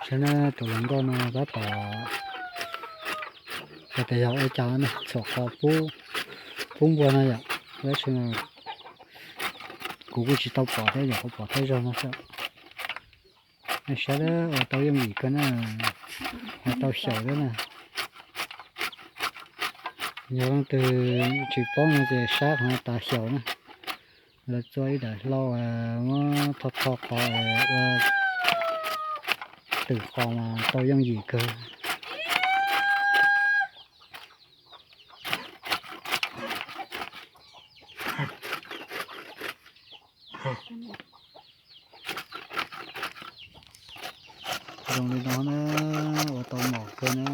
Tus hluas nkauj no tab tom, xyov ua cas na, txhuam qhov pub npua no yom. Tab sis kuv kuj tsis tau pom thiab, nyuam qhuav pom thawj zaug no xwb. Nej saib, ua tau yooj yim kawg na, ua tau xyaum thiab na. Yog leej twg tsis paub no ces saib qhov no tas xyaum na. Lawv txua ib daim hlau, muab tho tho qhov ua twm qos mas tau yooj yim kawg. Zoo li no na, ua tau mom kawg na.